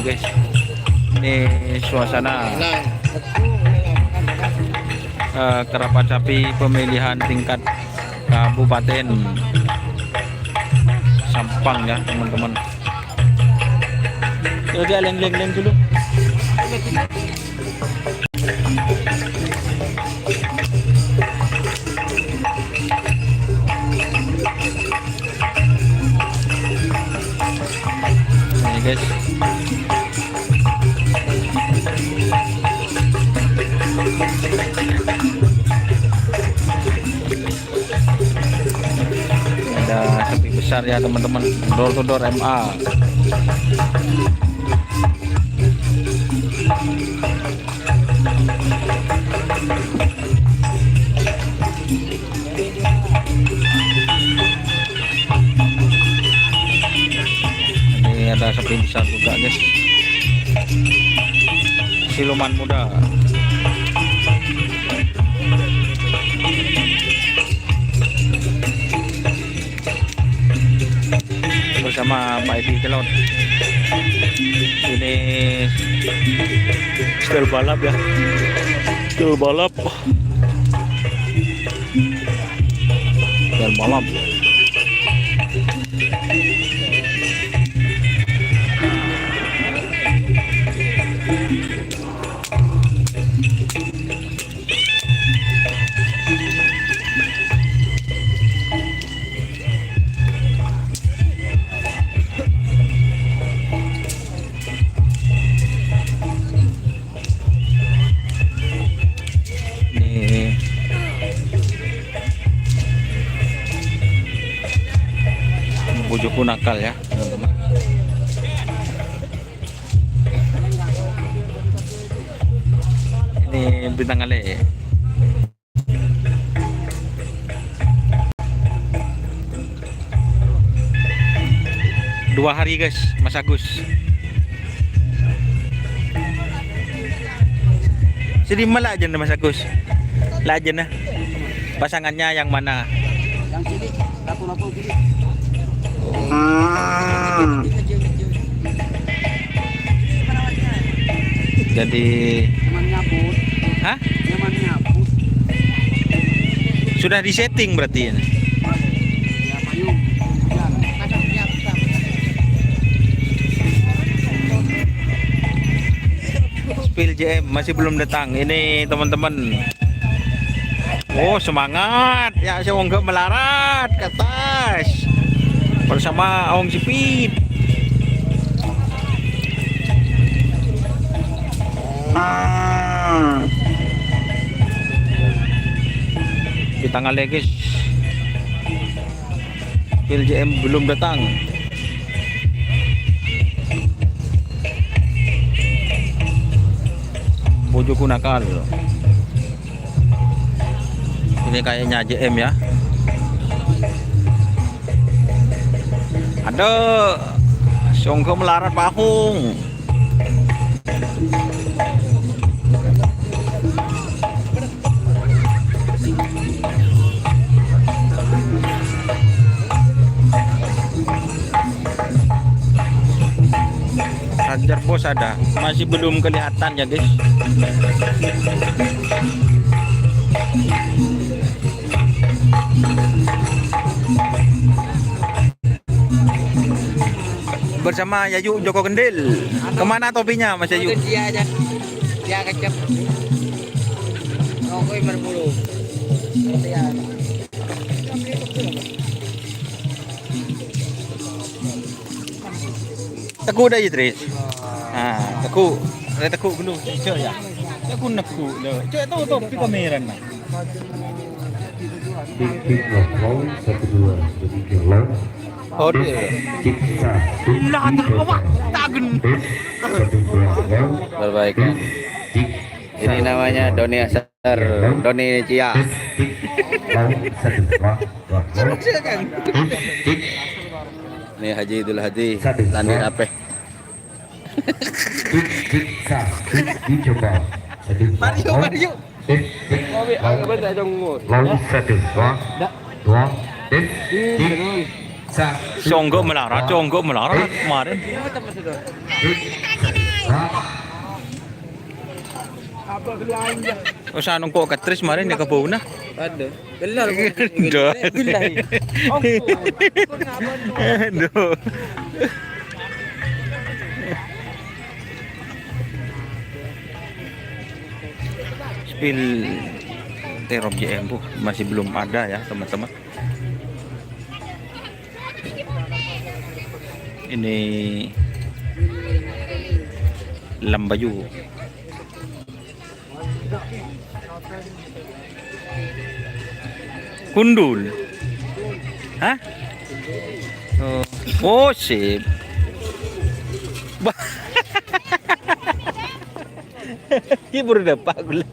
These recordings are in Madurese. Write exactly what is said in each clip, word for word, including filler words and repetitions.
Guys, ini suasana, eh, kerapat sapi pemilihan tingkat kabupaten Sampang ya, teman-teman. Coba leng-leng dulu. Nih, guys. Ada sapi besar ya, teman-teman. Door to door M A. Ini ada sapi besar juga, guys. Siluman muda. Bersama Pak Edi Celot. Ini style balap ya. Style balap. Style balap. Ini bojoku nakal ya, teman-teman. Ini bintang ale. Dua hari, guys, Mas Agus. Jadi malah aja Mas Agus. Lah aja nah. Pasangannya yang mana? Yang sini, lapo-lapo gini. Hmm. Jadi, nyaman nyabut. Hah? Nyaman nyabut. Sudah di-setting berarti ini. Ya, payung. Hujan. Spill J M masih belum datang. Ini, teman-teman. Oh, semangat. Ya, semoga melarat ke atas. Bersama Aong Sipit. Kita ngale, guys. Spill J M belum datang. Bojoku nakal. Ini kayaknya J M ya. Aduh, songko melarat pahung. Hajar Bos ada, masih belum kelihatan ya, guys. Bersama Yayu Joko Kendil. Kemana topinya, Mas Yayu? Itu dia aja. Dia kecep. Rokok lima puluh. Dia. Teguh dah, Idris. Ah, teguh. Ada teguh dulu, cok ya. Teguh neguh lo. Cok itu topi kameran, nah. Tik, tik, nol, nol, satu, dua, satu, tiga, nol. Ode. Tik, satu, lah, tak apa, tak gen-, tes, satu, dua, nol. Perbaikan. Tik, tik, ini satu, namanya dua. Doni Asar, nol. Doni Cia. Tes, tik, nol, satu, dua, dua, nol. Terus ya, kan? Tes, tik. Ini Haji Idul Hadi, satu, Tani dua. Apeh. Cek, cek, sa, cek, dicoba. Aduh, Mario, oh. Mario. Cek, cek, mau. Mau satu, dua, dua, cek, cek, sa, cek, songgo dua, melarat, dua, songgo melarat cek, kemarin. Cek, satu, Oh, sanongko' katris maren ya ka bauna. Aduh, benar. Ndo. Billahi. Ndo. Spill terop J M, Bu, masih belum ada ya, teman-teman. Ini Lambayu. Kundul. Hah? Oh. Oh, sip. Ba-, ki buru dâpa' ghulâ.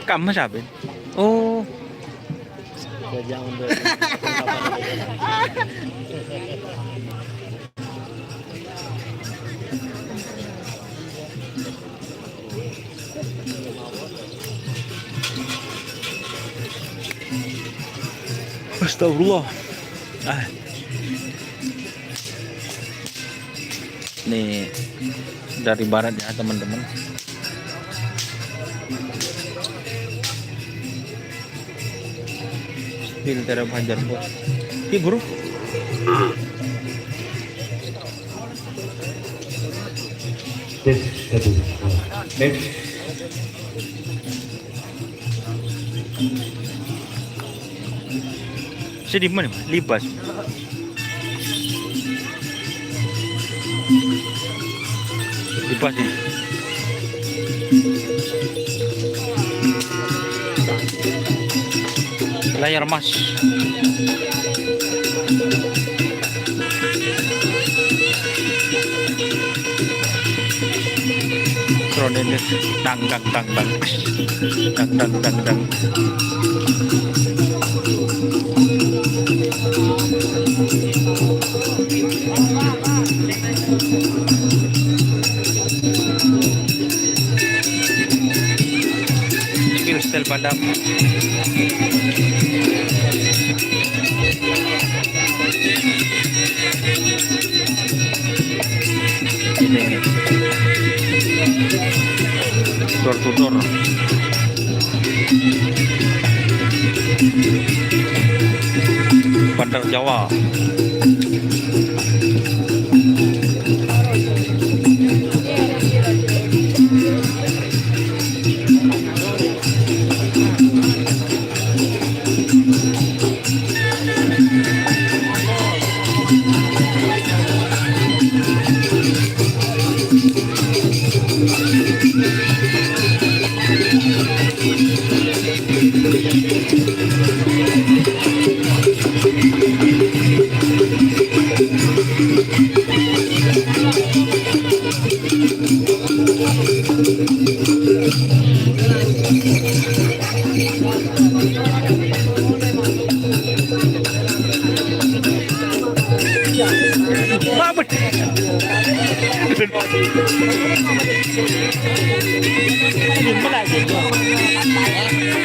Kamma sabbhân? Oh. Astagfirullah. Ah. Nih, dari barat ya, teman-teman. Spill terop Banjar, Bos. Ki, Bro. Next, satu. Next. Sè dimma nè, Libas. Libas nè. Layar Mas. Kronene dang, dang, dang, dang. Dang, dang, dang, dang. Ini style Padang. Ini. Door to door. Bandar Jawa.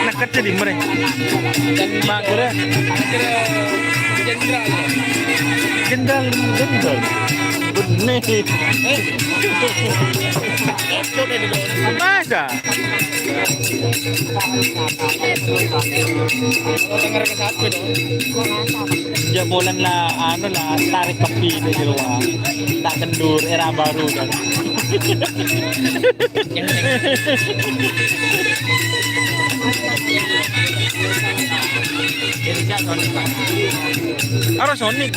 Nakkat jadi mere. Makere. Jenderal, jenderal. Bener. Masa? Denger ke siapa dong? Ya, bulan lah, anu lah, tarik kopi di luar. Tak kendur, era baru kan. Aro Sonic.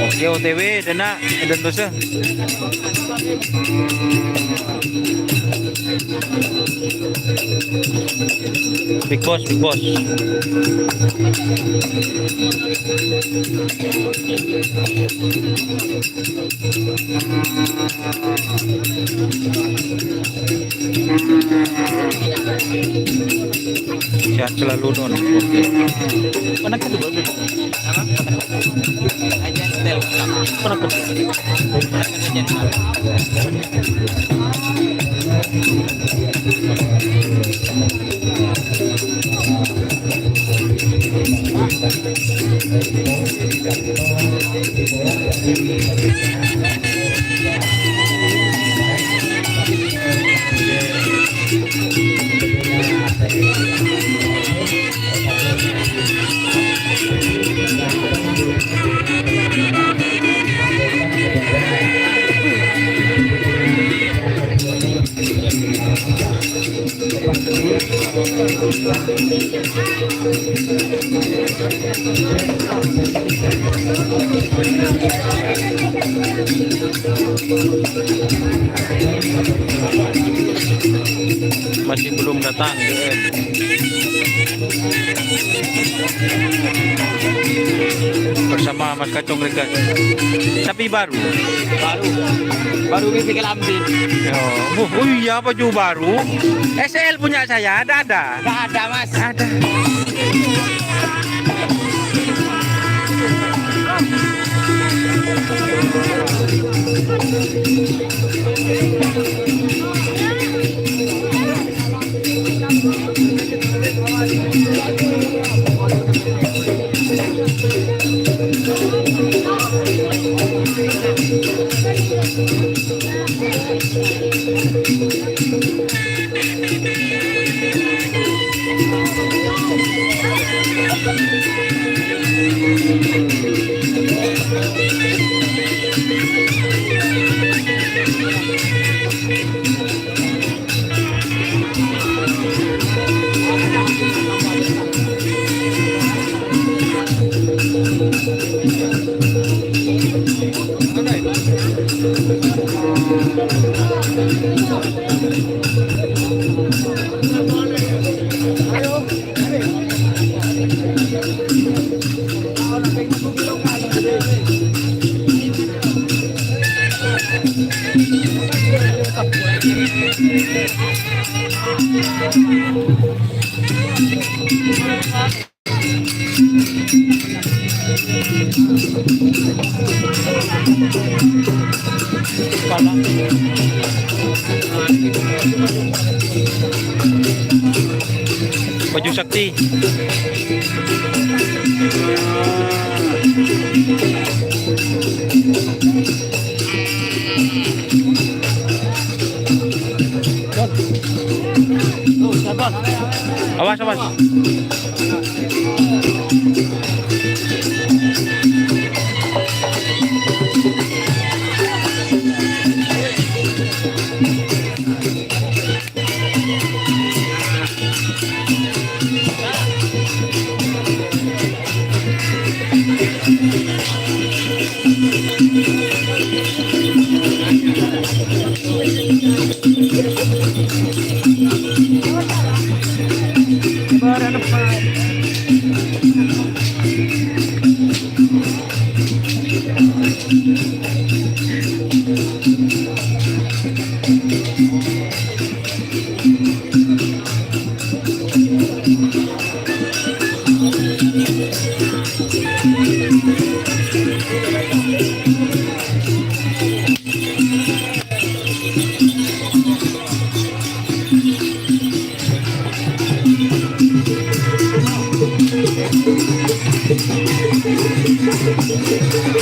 Oke, O T W, dana, dan dosa. Big Boss, Big Boss. Sehat selalu, Don. Oke. Mana kedua? Apa? Mana kedua? Mana kedua? Masih belum datang, D M. Bersama Mas Kacong Regan. Sapi baru? Baru. Baru bibit kelamin. Oh, oh iya, baju baru. S L punya saya, ada, ada. Nggak ada, Mas. Ada. Baju sakti. Awas, awas.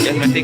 Jangan mati.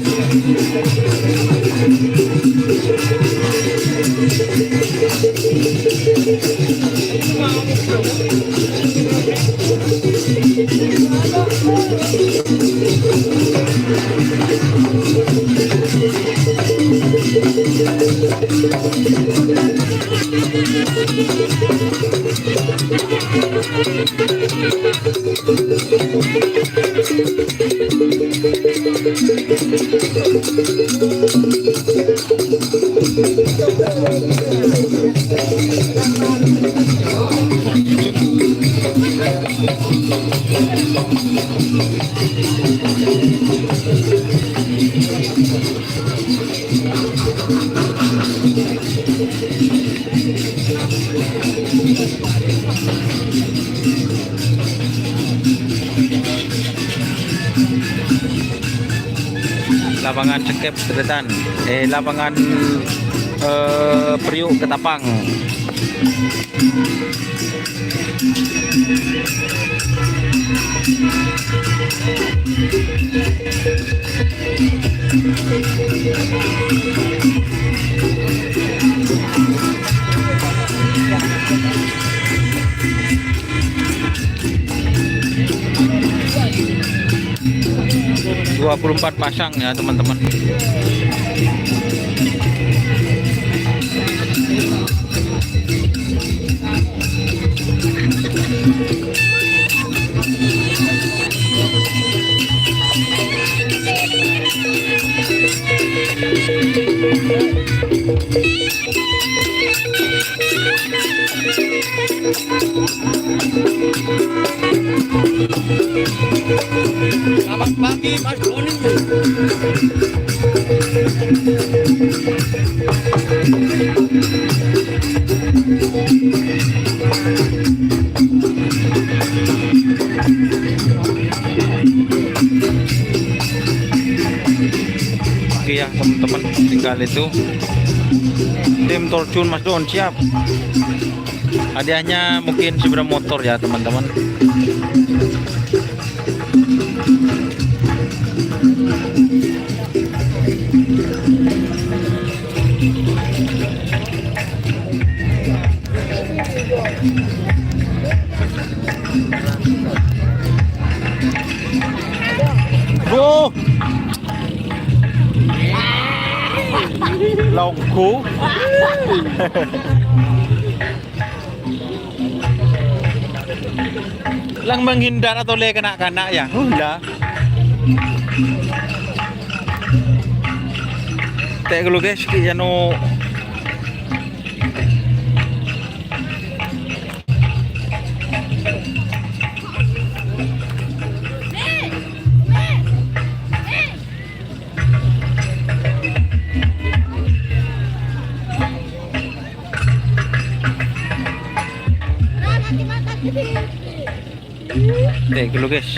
Lapangan Cekep, Tretan. Eh, lapangan, eh, Priuk, Ketapang. Dua puluh empat pasang ya, teman-teman. Selamat pagi, Mas Doni. Oke ya, teman-teman, tinggal itu. Tim terjun Mas Don, siap. Hadiahnya mungkin sepeda motor ya, teman-teman. Duh. Longgu. Lang menghindar atau le kana-kana ya? Hula. Te' ghâllu, guys, ki' anu. Te' ghâllu, guys.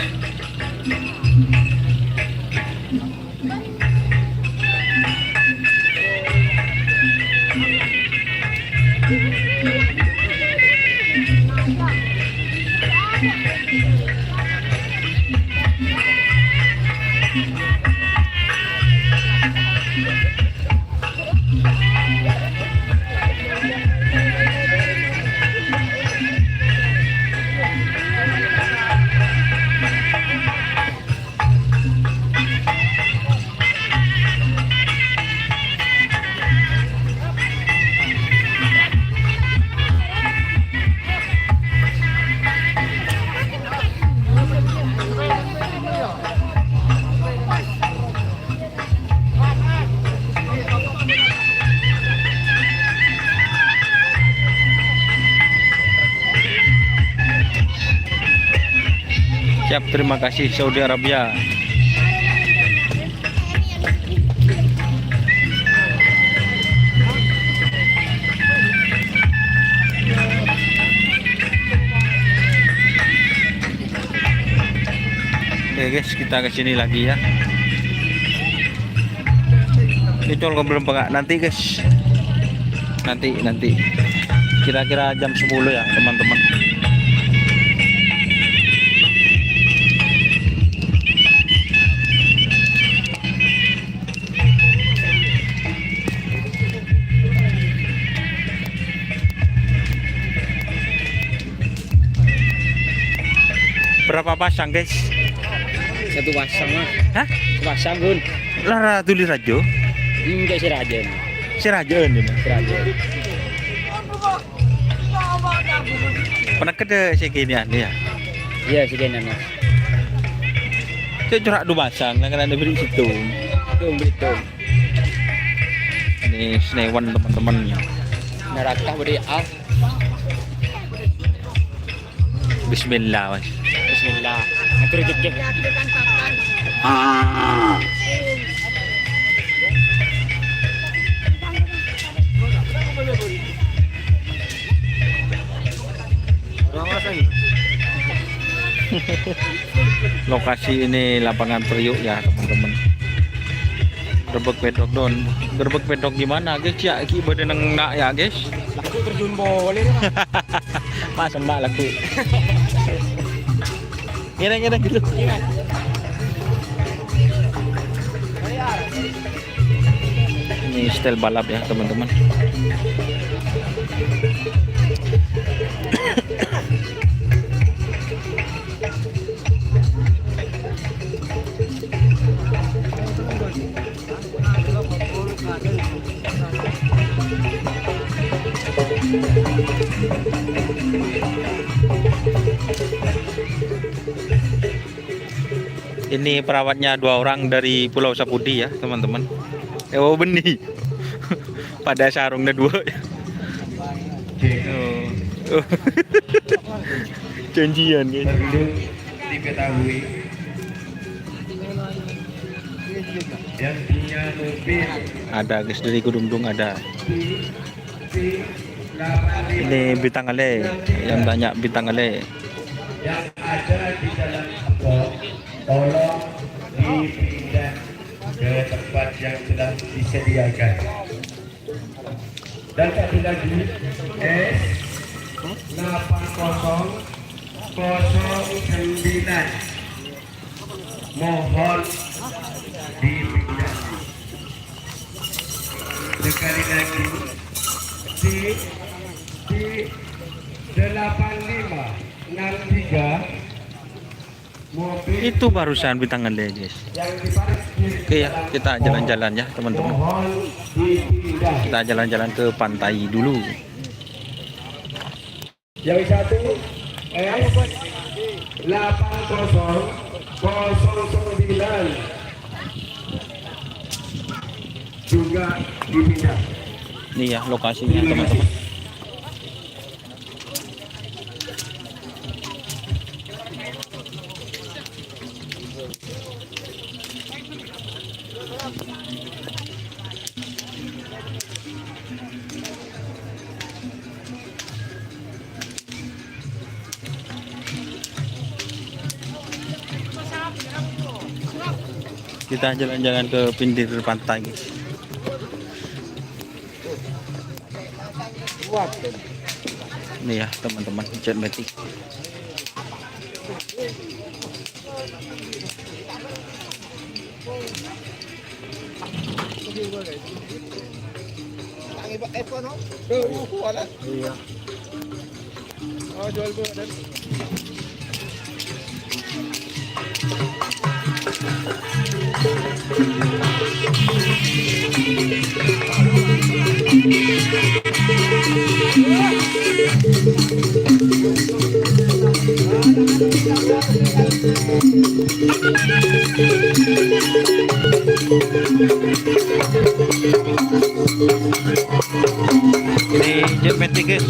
Siap, terima kasih, Saudi Arabia. Oke, guys, kita ke sini lagi ya. Ini col belum peka. Nanti, guys. Nanti, nanti. Kira-kira jam sepuluh ya, teman-teman. Berapa pasang, guys? Satu pasang, Mas. Hah? Satu pasang, Gun. Lah, ra tuli rajo? Enggak, si raja. Si raja ini, Mas. Si raja. Pernah ke de si kini, ya? Iya, si kini, Mas. Cek corak dua pasang, nang kena diberi situ. Itu, itu. Ini senewan, teman-teman. Neraka beri al. Bismillah, Mas. Bismillah. Ngatur rezeki. Lokasi ini lapangan Priuk ya, teman-teman. Grebek pedok don. Grebek pedok gimana, guys? Ya, iki badhe neng nak ya, guys. Lagu terjun boleh, Mas. Mas, enak lagu. Ngene-ngene gitu. Ini style balap ya, teman-teman. Ini perawatnya dua orang dari Pulau Sapudi ya, teman-teman. Eh, oh, bânnè. Padâ sarungnya dua. Oh. Oh. Janjian, kan? Perlu diketahui yang punya mobil. Ada, guys, dari Kedungdung ada. Ini Bintang Ale, yang tanya Bintang Ale. Yang ada di dalam kebun, tolong dipindah ke tempat yang telah disediakan. Dan satu lagi, S delapan kosong kosong sembilan. Mohon dipindah. Sekali lagi, di, di delapan lima enam tiga, mobil Itu barusan Bintang Ale, guys. Yang diparkir Oke ya, kita jalan-jalan ya, teman-teman. Mohon dipindah. Kita jalan-jalan ke pantai dulu. Yang satu, S delapan kosong kosong sembilan, juga dipindah. Ini ya lokasinya, teman-teman. Kita jalan-jalan ke pinggir pantai. Ini ya, teman-teman, Jet Matic. Iya. Oh, jual gua, Dan. Ini Jet Matic, guys.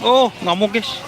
Oh, ngamuk, guys.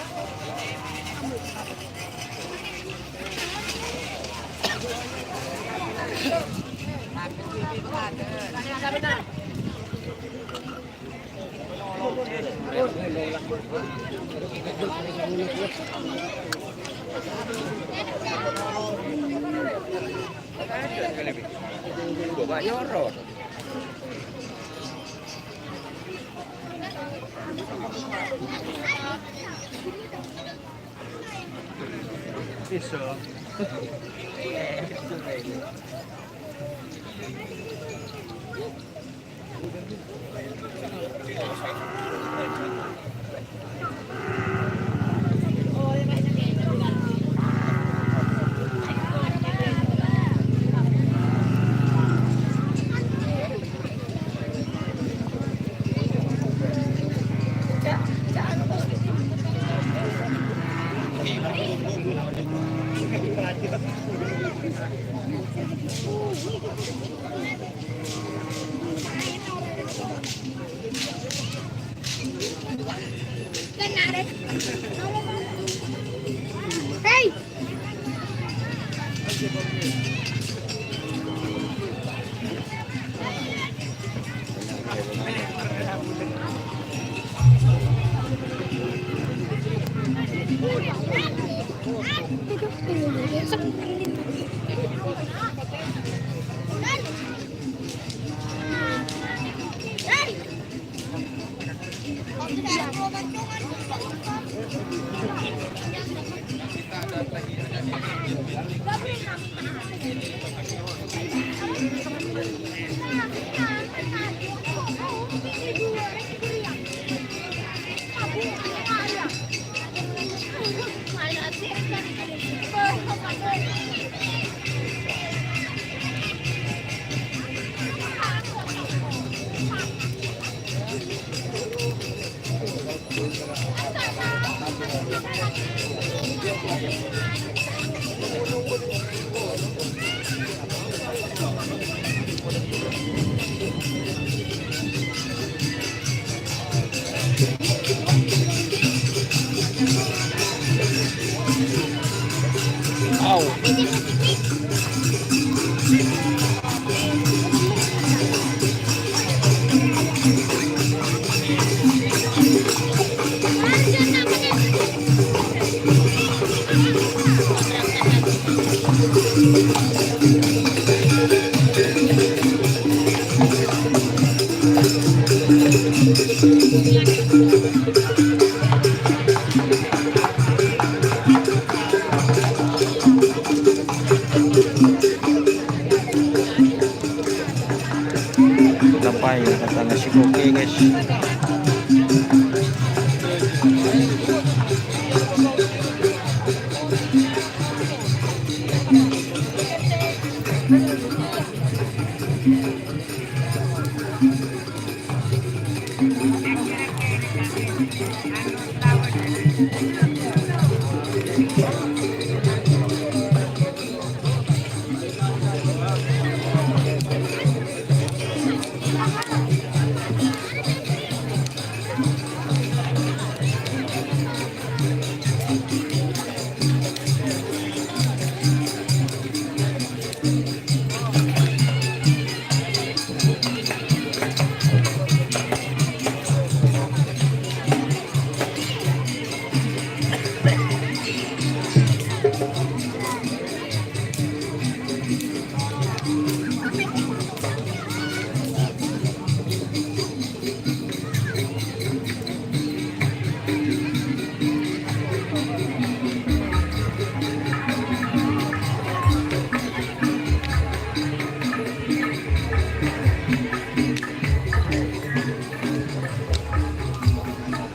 Tapay, kata nasi koke, guys.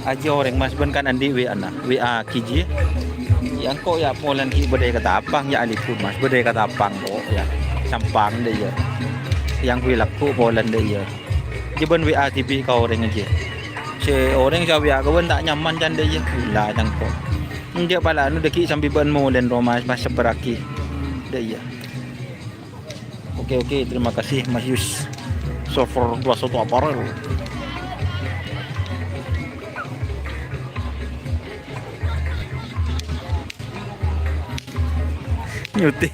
Ajiyâ orèng, Mas, bân kan andi' W A-na, W A K J. Yâ, engko' yâ polana ghi' bâdâ è Katapang, yâ, alèbun, Mas, bâdâ è Katapang, ko', yâ. Sampang dâ' iyâ. Yâ, engko' lagghu' polana dâ' iyâ. Jhâ' bân W A dhibi' ka orèng ajiyâ. Sè orèng sè W A ka bân ta' nyaman can dâ' iyâ. Gila can ko'. Enjâ' pala anu dâggi' sambi bân molèn ro, Mas, Mas sebbherraghi. Dâ' iyâ. Oke, oke, terima kasih, Mas Yus. Server dua satu Aparel. Nyuting.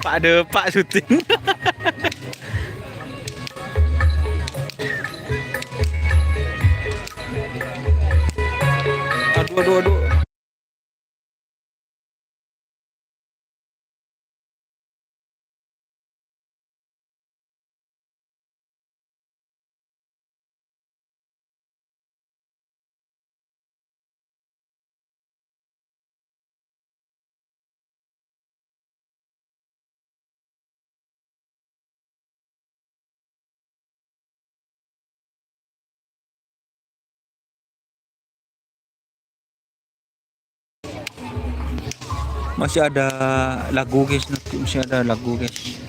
Pak de, Pak syuting. Aduh, aduh, aduh. Masih ada lagu, guys, nanti masih ada lagu, guys.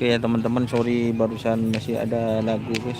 Oke ya teman-teman, sorry barusan masih ada lagu, guys.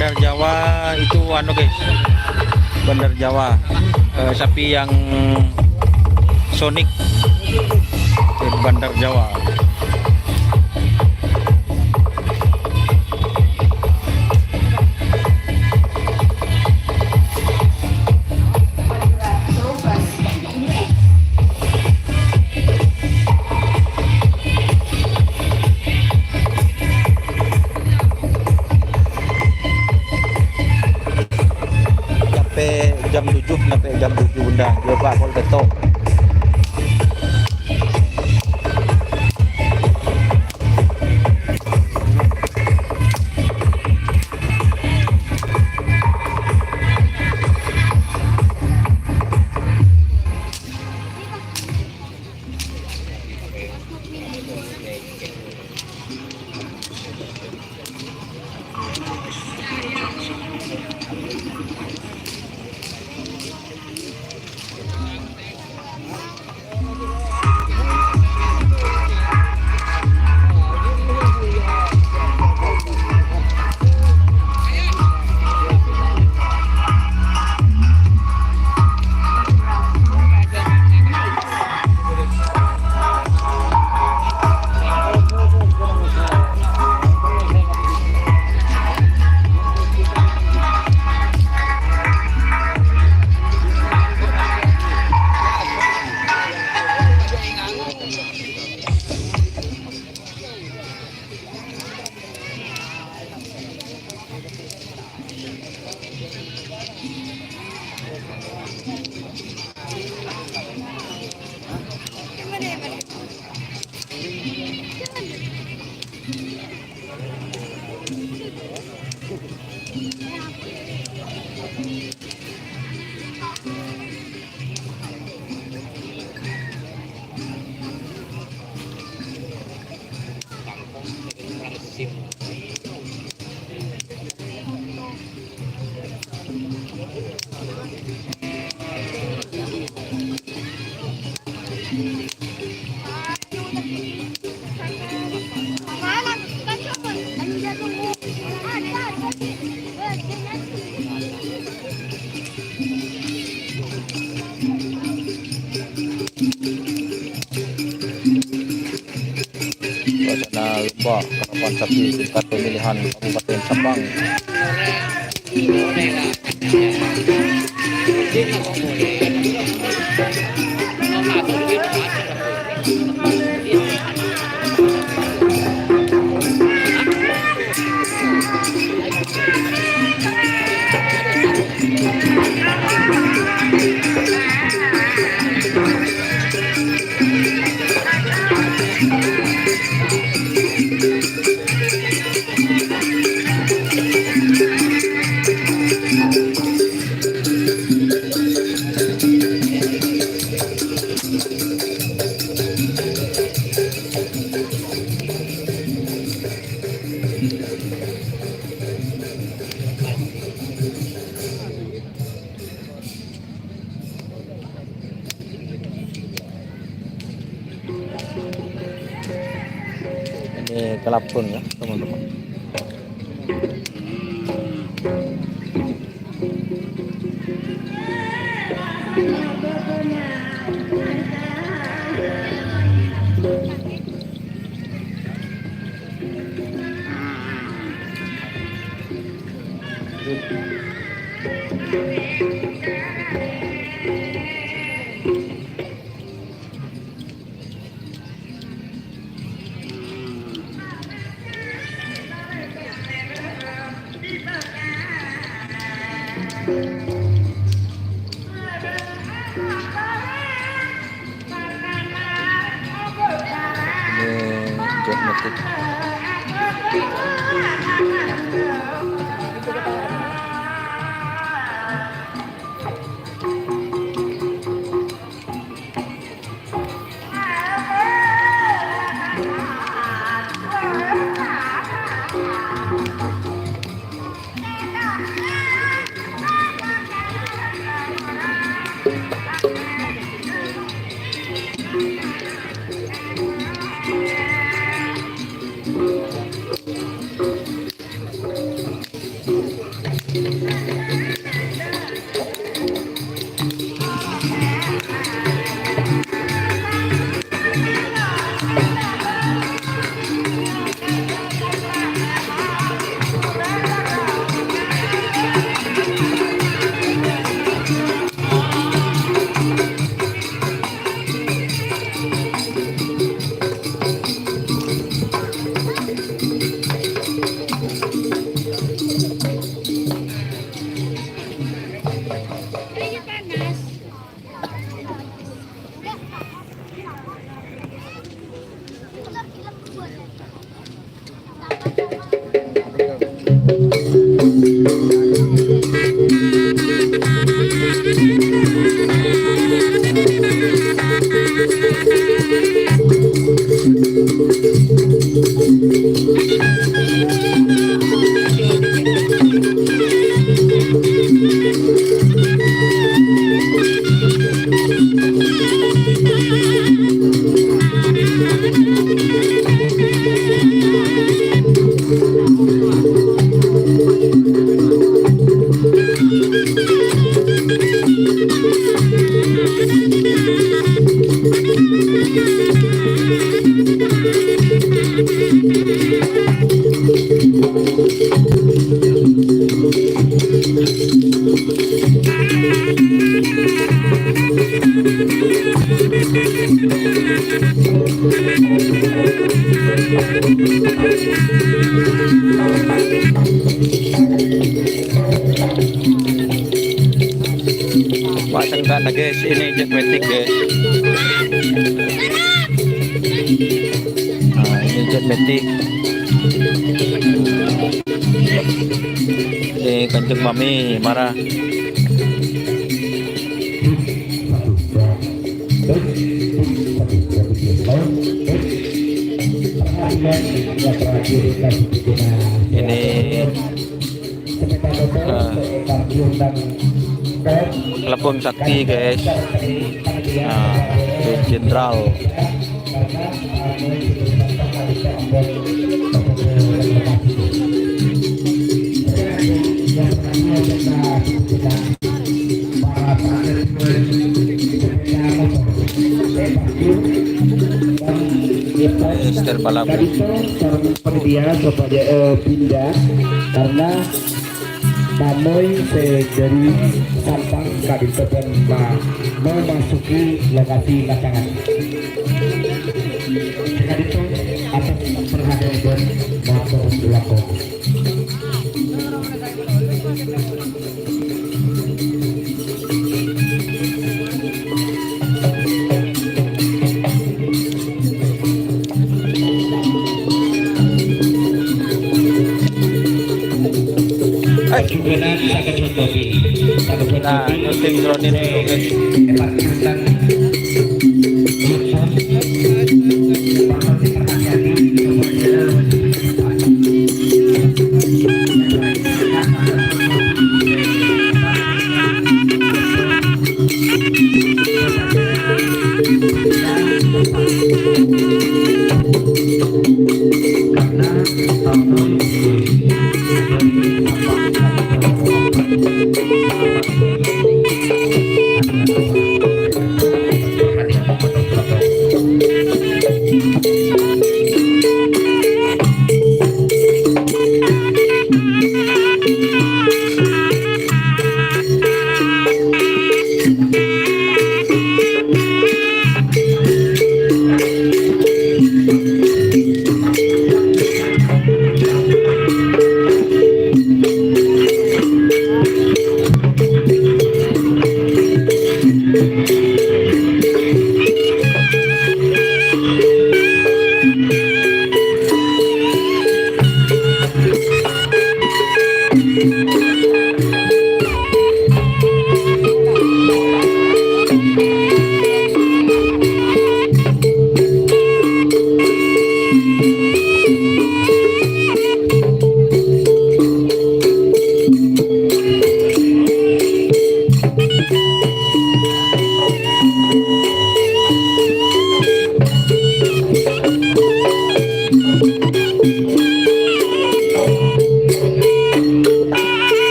Bandar Jawa itu anu, guys. Bandar Jawa. Eh, sapi yang Sonic. Bandar Jawa. Nyampe jam tujuh, nyampe jam tujuh benda. Coba kalau ketok. Suasana lomba karapan sapi tingkat pemilihan Kabupaten Sampang. Ini kelabang ya, teman-teman. Ini Jok Metik. Wah, sengkana, guys. Ini Jok Metik, guys. Nah, ini Jok Metik. Ini Kanjeng Mami, mara. Ini, eh, Lebong Sakti, guys. Nah, Jenderal. Setel balaku. Panitia supaya, eh, pindah karena tamoy sè dhâri Sampang ka'dinto pon ma-, memasuki lokasi lapangan. Ka'dinto atas perhatian matur lakon. Nah, nyuting drone ini, guys.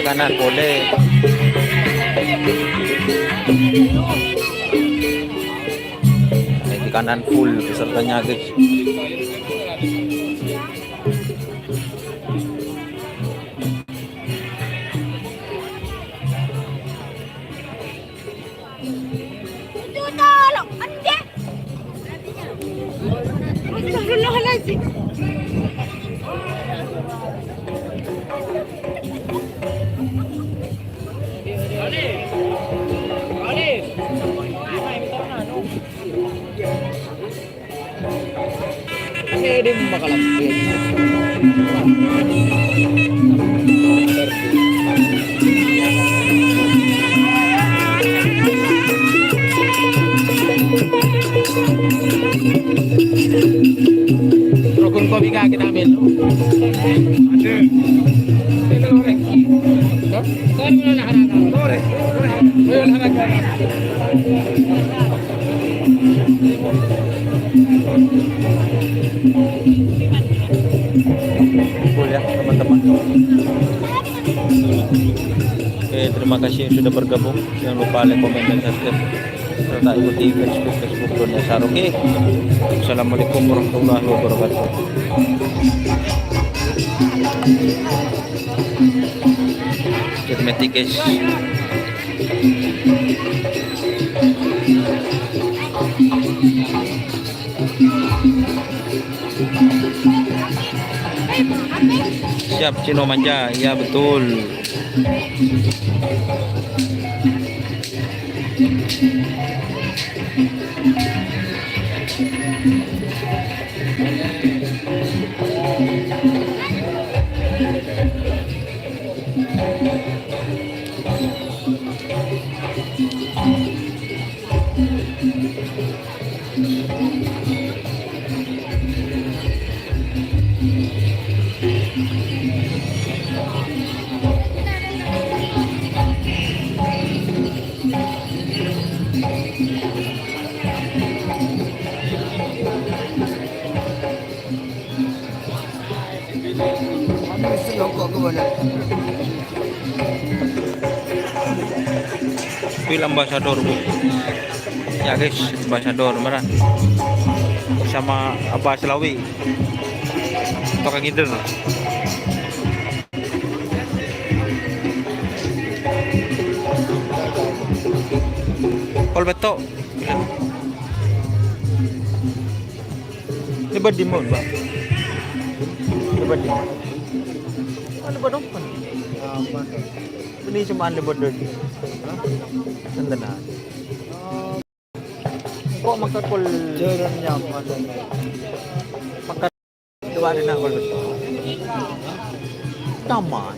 Kanan polè. Di kanan full pesertanya, guys. Astagfirullahaladzim. Rukun kopi ka kita ambil. Aduh. Ini lorek. Hah? Lorek. Lorek. Lorek. Full ya, teman-teman. Oke, terima kasih yang sudah bergabung. Jangan lupa like, komen, dan subscribe, serta ikuti Facebook, Facebook Don Yasar. Oke. Assalamualaikum warahmatullahi wabarakatuh. Cek metik, guys. Siap, Cino Manja. Iya, betul. Film Ambassador, Bu. Ya, guys, Ambassador, mara. Sama Abah Selawi. Tukang ngider. Pol betok. Ini badi mon, Pak. Ini badi mon. Ini badi apa? Apa? Ini cuma ada badi. Hah? Enten, ah. Kok maksud pol? Jalan nyaman. Makan dua hari nak pol. Nyaman.